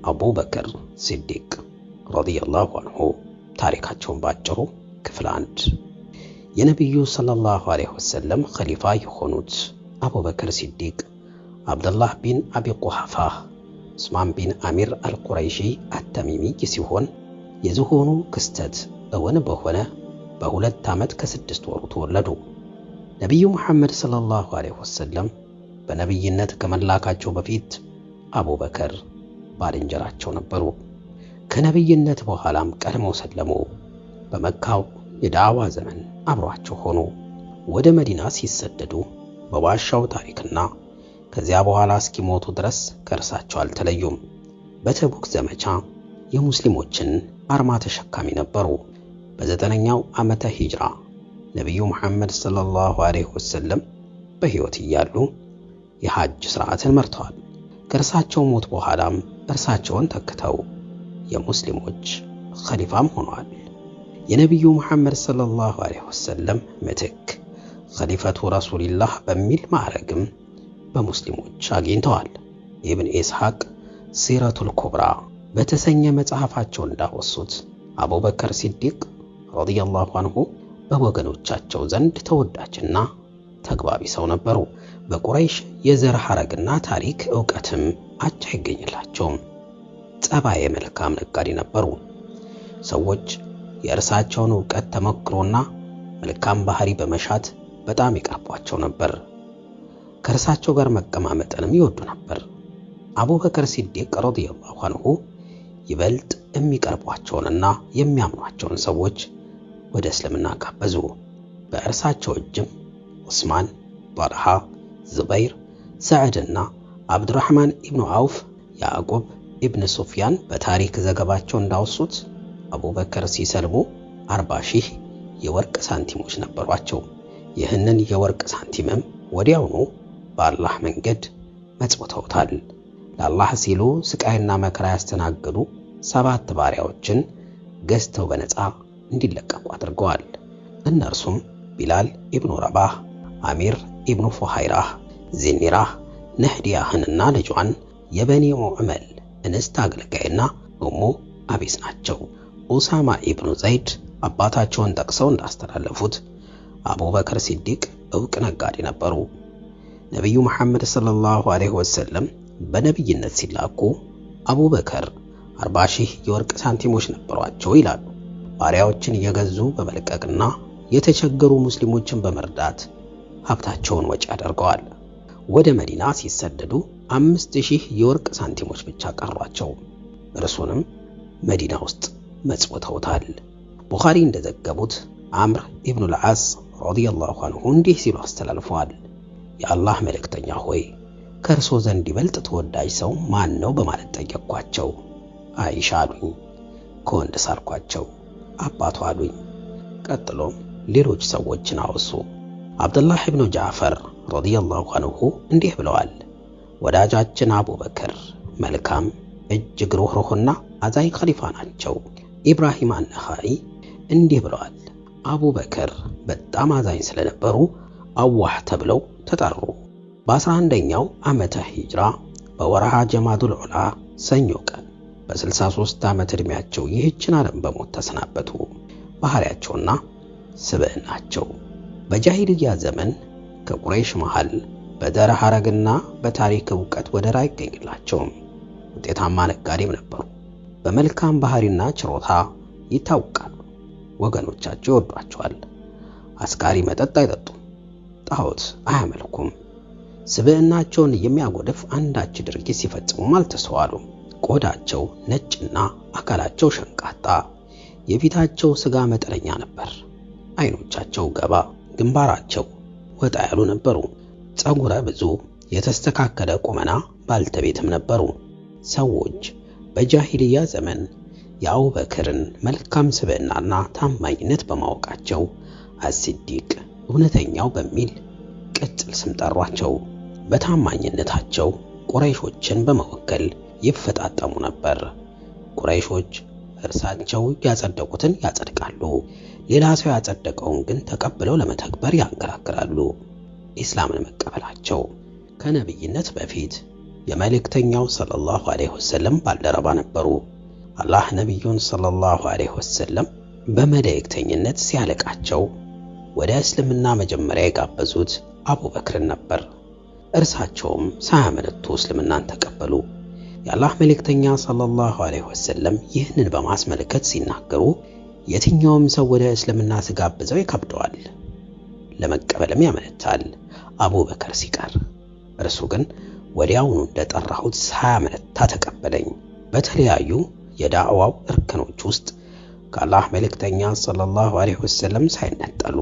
አቡበክር ሲዲቅ ረዲየላሁ አንሁ ታሪካቸውን ባጭሩ ክፍል 1። የነቢዩ ሰለላሁ ዐለይሂ ወሰለም ኸሊፋ የሆኑት አቡበክር ሲዲቅ አብደላህ ቢን አቢ ቁሐፋ ዑስማን ቢን አሚር አልቁረይሺ አተሚሚ ሲሆን የዝሆኑ ክስተት እውን በሆነ በ2 ዓመት ከ6 ወሩ ተወለዱ። ነቢዩ መሐመድ ሰለላሁ ዐለይሂ ወሰለም በነቢይነት ከመላካቸው በፊት አቡበክር ባልንጀራቸው ነበሩ። ከነቢይነት በኋላም ቀድመው ሰለሙ። በመካው የዳዋ ዘመን አብሯቸው ሆኑ። ወደ መዲና ሲሰደዱ በዋሻው ታሪክና ከዚያ በኋላ እስኪሞቱ ድረስ ከእርሳቸው አልተለዩም። በተቡክ ዘመቻ የሙስሊሞችን አርማ ተሸካሚ ነበሩ። በ9ኛው ዓመተ ሂጅራ ነቢዩ መሐመድ ሰለላሁ ዐለይሂ ወሰለም በሕይወት እያሉ የሐጅ ሥርዓትን መርተዋል። ከእርሳቸው ሞት በኋላም እርሳቸውን ተክተው የሙስሊሞች ኸሊፋም ሆነዋል። የነቢዩ መሐመድ ሰለላሁ ዐለይሂ ወሰለም ምትክ ኸሊፈቱ ረሱሊላህ በሚል ማዕረግም በሙስሊሞች አግኝተዋል። ኢብን ኢስሐቅ ሲረቱል ኩብራ በተሰኘ መጽሐፋቸው እንዳወሱት አቡበክር ሲዲቅ ረዲየላሁ አንሁ በወገኖቻቸው ዘንድ ተወዳጅና ተግባቢ ሰው ነበሩ። በቁረይሽ የዘር ሐረግና ታሪክ ዕውቀትም አቻ አይገኝላቸውም። ጸባየ መልካም ነጋዴ ነበሩ። ሰዎች የእርሳቸውን ዕውቀት ተሞክሮና መልካም ባህሪ በመሻት በጣም ይቀርቧቸው ነበር። ከእርሳቸው ጋር መቀማመጥንም ይወዱ ነበር። አቡበክር ሲዲቅ ረዲየላሁ አንሁ ይበልጥ የሚቀርቧቸውንና የሚያምኗቸውን ሰዎች ወደ እስልምና ጋበዙ። በእርሳቸው እጅም ዑስማን፣ ጣልሃ፣ ዙበይር፣ ሰዕድና አብዱራህማን ኢብኑ አውፍ፣ ያዕቁብ ኢብን ሱፊያን በታሪክ ዘገባቸው እንዳወሱት አቡበክር ሲሰልሙ 40,000 የወርቅ ሳንቲሞች ነበሯቸው። ይህንን የወርቅ ሳንቲምም ወዲያውኑ በአላህ መንገድ መጽውተውታል። ለአላህ ሲሉ ስቃይና መከራ ያስተናገዱ 7 ባሪያዎችን ገዝተው በነፃ እንዲለቀቁ አድርገዋል። እነርሱም ቢላል ኢብኑ ረባህ፣ አሚር ኢብኑ ፉሃይራህ፣ ዚኒራህ፣ ነህዲያህንና ልጇን የበኒ ዑመል እንስት አገልጋይና ኡሙ አቢስ ናቸው። ኡሳማ ኢብኑ ዘይድ አባታቸውን ጠቅሰው እንዳስተላለፉት አቡበክር ሲዲቅ ዕውቅ ነጋዴ ነበሩ። ነቢዩ መሐመድ ሰለላሁ ዐለይሂ ወሰለም በነቢይነት ሲላኩ አቡበክር 40,000 የወርቅ ሳንቲሞች ነበሯቸው ይላሉ። ባሪያዎችን እየገዙ በመልቀቅና የተቸገሩ ሙስሊሞችን በመርዳት ሀብታቸውን ወጪ አድርገዋል። ወደ መዲና ሲሰደዱ 5,000 የወርቅ ሳንቲሞች ብቻ ቀሯቸው። እርሱንም መዲና ውስጥ መጽውተውታል። ቡኻሪ እንደዘገቡት አምር ኢብኑ ልዓስ ረዲየላሁ አንሁ እንዲህ ሲሉ አስተላልፈዋል። የአላህ መልእክተኛ ሆይ ከእርሶ ዘንድ ይበልጥ ተወዳጅ ሰው ማን ነው በማለት ጠየቅኳቸው። አይሻ አሉኝ። ከወንድ ሳልኳቸው አባቱ አሉኝ። ቀጥሎም ሌሎች ሰዎችን አወሱ። አብዱላህ ኢብኑ ጃዕፈር ረዲየላሁ አንሁ እንዲህ ብለዋል። ወዳጃችን አቡበክር መልካም፣ እጅግ ሩህሩህና አዛኝ ኸሊፋ ናቸው። ኢብራሂም አነኻኢ እንዲህ ብለዋል። አቡበክር በጣም አዛኝ ስለነበሩ አዋህ ተብለው ተጠሩ። በ11ኛው ዓመተ ሂጅራ በወርሃ ጀማዱል ዑላ ሰኞ ቀን በ63 ዓመት ዕድሜያቸው ይህችን ዓለም በሞት ተሰናበቱ። ባህሪያቸውና ስብዕናቸው በጃሂልያ ዘመን ከቁረይሽ መሃል በዘር ሐረግና በታሪክ ዕውቀት ወደር አይገኝላቸውም። ውጤታማ ነጋዴም ነበሩ። በመልካም ባህሪና ችሮታ ይታወቃሉ። ወገኖቻቸው ይወዷቸዋል። አስካሪ መጠጥ አይጠጡም፣ ጣዖት አያመልኩም። ስብዕናቸውን የሚያጎድፍ አንዳች ድርጊት ሲፈጽሙም አልተስተዋሉም። ቆዳቸው ነጭና አካላቸው ሸንቃጣ፣ የፊታቸው ስጋ መጠነኛ ነበር። አይኖቻቸው ገባ፣ ግንባራቸው ወጣ ያሉ ነበሩ። ጸጉረ ብዙ፣ የተስተካከለ ቁመና ባልተቤትም ነበሩ። ሰዎች በጃሂልያ ዘመን የአቡበክርን መልካም ስብዕናና ታማኝነት በማወቃቸው አሲዲቅ እውነተኛው በሚል ቅጽል ስም ጠሯቸው። በታማኝነታቸው ቁረይሾችን በመወከል ይፈጣጠሙ ነበር። ቁረይሾች እርሳቸው ያጸደቁትን ያጸድቃሉ፣ ሌላ ሰው ያጸደቀውን ግን ተቀብለው ለመተግበር ያንገራግራሉ። ኢስላምን መቀበላቸው ከነብይነት በፊት የመልእክተኛው ሰለላሁ ዐለይሂ ወሰለም ባልደረባ ነበሩ። አላህ ነቢዩን ሰለላሁ ዐለይሂ ወሰለም በመልእክተኝነት ሲያለቃቸው ወደ እስልምና መጀመሪያ የጋበዙት አቡበክርን ነበር። እርሳቸውም ሳያመነቱ እስልምናን ተቀበሉ። የአላህ መልእክተኛ ሰለላሁ ዐለይሂ ወሰለም ይህንን በማስመልከት ሲናገሩ የትኛውም ሰው ወደ እስልምና ስጋብዘው ይከብደዋል፣ ለመቀበልም ያመነታል፣ አቡበከር ሲቀር። እርሱ ግን ወዲያውኑ እንደጠራሁት ሳያመነታ ተቀበለኝ። በተለያዩ የዳዕዋው እርከኖች ውስጥ ከአላህ መልእክተኛ ሰለላሁ ዐለይሂ ወሰለም ሳይነጠሉ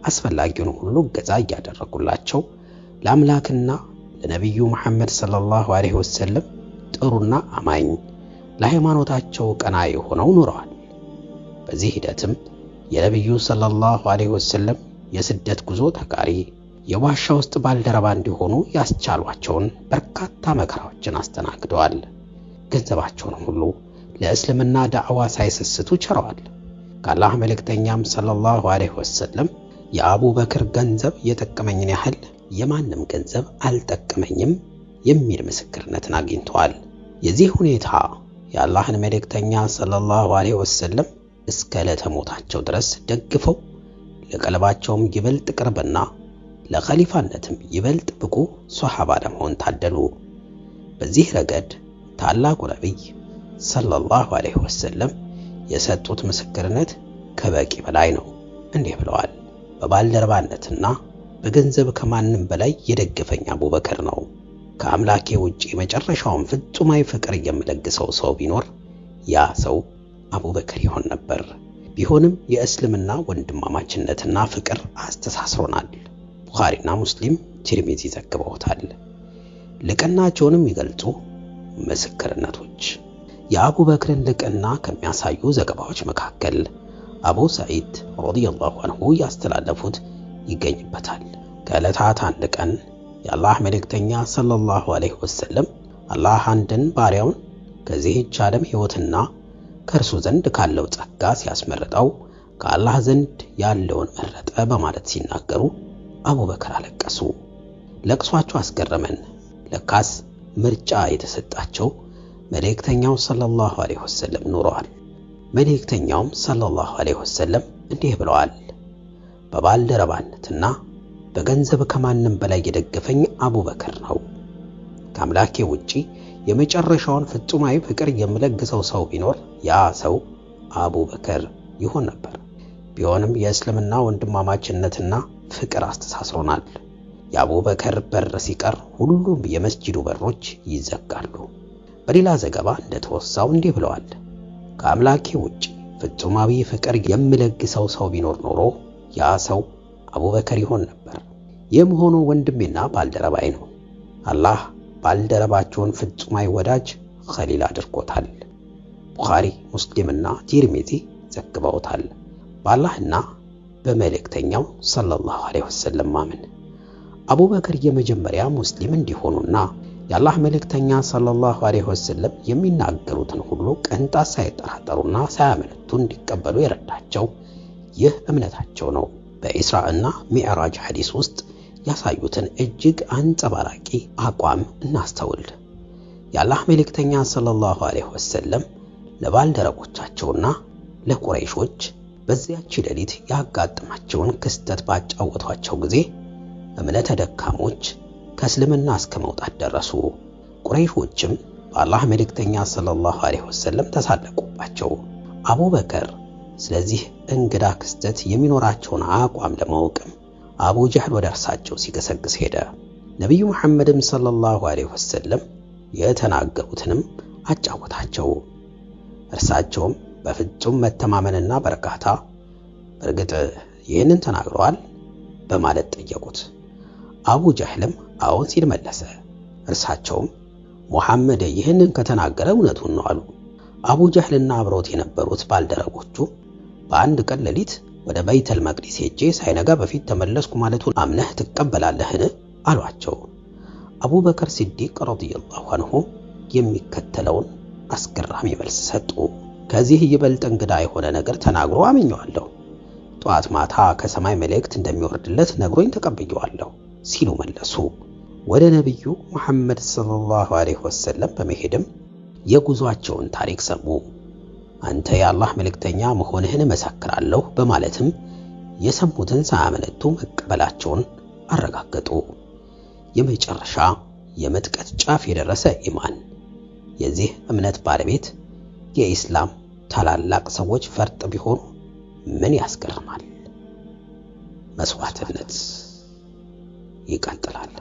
አስፈላጊውን ሁሉ እገዛ እያደረጉላቸው ለአምላክና ለነቢዩ መሐመድ ሰለላሁ ዐለይሂ ወሰለም ጥሩና አማኝ ለሃይማኖታቸው ቀናኢ ሆነው ኑረዋል። በዚህ ሂደትም የነቢዩ ሰለላሁ ዐለይሂ ወሰለም የስደት ጉዞ ተጋሪ፣ የዋሻ ውስጥ ባልደረባ እንዲሆኑ ያስቻሏቸውን በርካታ መከራዎችን አስተናግደዋል። ገንዘባቸውን ሁሉ ለእስልምና ዳዕዋ ሳይሰስቱ ቸረዋል። ከአላህ መልእክተኛም ሰለላሁ ዐለይሂ ወሰለም የአቡበክር ገንዘብ የጠቀመኝን ያህል የማንም ገንዘብ አልጠቀመኝም የሚል ምስክርነትን አግኝተዋል። የዚህ ሁኔታ የአላህን መልእክተኛ ሰለላሁ ዐለይሂ ወሰለም እስከ ዕለተ ሞታቸው ድረስ ደግፈው ለቀልባቸውም ይበልጥ ቅርብና ለኸሊፋነትም ይበልጥ ብቁ ሶሐባ ለመሆን ታደሉ። በዚህ ረገድ ታላቁ ነቢይ ሰለላሁ ዐለይሂ ወሰለም የሰጡት ምስክርነት ከበቂ በላይ ነው። እንዲህ ብለዋል። በባልደረባነትና በገንዘብ ከማንም በላይ የደገፈኝ አቡበክር ነው። ከአምላኬ ውጪ የመጨረሻውን ፍጹማዊ ፍቅር የምለግሰው ሰው ቢኖር ያ ሰው አቡበክር ይሆን ነበር። ቢሆንም የእስልምና ወንድማማችነትና ፍቅር አስተሳስሮናል። ቡኻሪና ሙስሊም፣ ቲርሚዚ ዘግበውታል። ልቅናቸውንም የሚገልጹ ምስክርነቶች የአቡበክርን ልቅና ከሚያሳዩ ዘገባዎች መካከል አቡ ሰዒድ ረዲየላሁ አንሁ ያስተላለፉት ይገኝበታል። ከዕለታት አንድ ቀን የአላህ መልእክተኛ ሰለላሁ ዐለይሂ ወሰለም አላህ አንድን ባሪያውን ከዚህች ዓለም ሕይወትና ከእርሱ ዘንድ ካለው ጸጋ ሲያስመርጠው ከአላህ ዘንድ ያለውን መረጠ በማለት ሲናገሩ አቡበክር አለቀሱ። ለቅሷቸው አስገረመን። ለካስ ምርጫ የተሰጣቸው መልእክተኛው ሰለላሁ ዐለይሂ ወሰለም ኑረዋል። መልእክተኛውም ሰለላሁ ዐለይሂ ወሰለም እንዲህ ብለዋል። በባልደረባነትና በገንዘብ ከማንም በላይ የደገፈኝ አቡበክር ነው። ከአምላኬ ውጪ የመጨረሻውን ፍጹማዊ ፍቅር የምለግሰው ሰው ቢኖር ያ ሰው አቡበክር ይሆን ነበር። ቢሆንም የእስልምና ወንድማማችነትና ፍቅር አስተሳስሮናል። የአቡበክር በር ሲቀር ሁሉም የመስጂዱ በሮች ይዘጋሉ። በሌላ ዘገባ እንደተወሳው እንዲህ ብለዋል። ከአምላኬ ውጪ ፍጹማዊ ፍቅር የምለግሰው ሰው ቢኖር ኖሮ ያ ሰው አቡበክር ይሆን ነበር። ይህም ሆኖ ወንድሜና ባልደረባዬ ነው። አላህ ባልደረባቸውን ፍጹማዊ ወዳጅ ኸሊል አድርጎታል። ቡኻሪ፣ ሙስሊምና ቲርሚዚ ዘግበውታል። በአላህና በመልእክተኛው ሰለላሁ ዐለይሂ ወሰለም ማመን አቡበክር የመጀመሪያ ሙስሊም እንዲሆኑና የአላህ መልእክተኛ ሰለላሁ ዐለይሂ ወሰለም የሚናገሩትን ሁሉ ቅንጣት ሳይጠራጠሩና ሳያመነቱ እንዲቀበሉ የረዳቸው ይህ እምነታቸው ነው። በኢስራ እና ሚዕራጅ ሐዲስ ውስጥ ያሳዩትን እጅግ አንጸባራቂ አቋም እናስተውል። የአላህ መልእክተኛ ሰለላሁ ዐለይሂ ወሰለም ለባልደረቦቻቸውና ለቁረይሾች በዚያች ሌሊት ያጋጠማቸውን ክስተት ባጫወቷቸው ጊዜ እምነተ ደካሞች ከእስልምና እስከ መውጣት ደረሱ። ቁረይሾችም በአላህ መልእክተኛ ሰለላሁ ዐለይሂ ወሰለም ተሳለቁባቸው። አቡበከር ስለዚህ እንግዳ ክስተት የሚኖራቸውን አቋም ለማወቅም አቡ ጀህል ወደ እርሳቸው ሲገሰግስ ሄደ። ነቢዩ መሐመድም ሰለላሁ ዐለይሂ ወሰለም የተናገሩትንም አጫወታቸው። እርሳቸውም በፍጹም መተማመንና በእርጋታ በእርግጥ ይህንን ተናግረዋል በማለት ጠየቁት። አቡ ጀህልም አዎን ሲል መለሰ። እርሳቸውም ሙሐመድ ይህንን ከተናገረ እውነቱን ነው አሉ። አቡ ጀህልና አብረውት የነበሩት ባልደረቦቹ በአንድ ቀን ሌሊት ወደ በይተል መቅዲስ ሄጄ ሳይነጋ በፊት ተመለስኩ ማለቱን አምነህ ትቀበላለህን? አሏቸው። አቡበከር ሲዲቅ ረዲየላሁ አንሁ የሚከተለውን አስገራሚ መልስ ሰጡ። ከዚህ ይበልጥ እንግዳ የሆነ ነገር ተናግሮ አምኜዋለሁ። ጠዋት ማታ ከሰማይ መልእክት እንደሚወርድለት ነግሮኝ ተቀብዬዋለሁ ሲሉ መለሱ። ወደ ነቢዩ ሙሐመድ ሰለላሁ ዐለይሂ ወሰለም በመሄድም የጉዟቸውን ታሪክ ሰሙ። አንተ የአላህ መልእክተኛ መሆንህን እመሰክራለሁ በማለትም የሰሙትን ሳያመነቱ መቀበላቸውን አረጋገጡ። የመጨረሻ የምጥቀት ጫፍ የደረሰ ኢማን። የዚህ እምነት ባለቤት የኢስላም ታላላቅ ሰዎች ፈርጥ ቢሆኑ ምን ያስገርማል? መስዋዕትነት ይቀጥላል።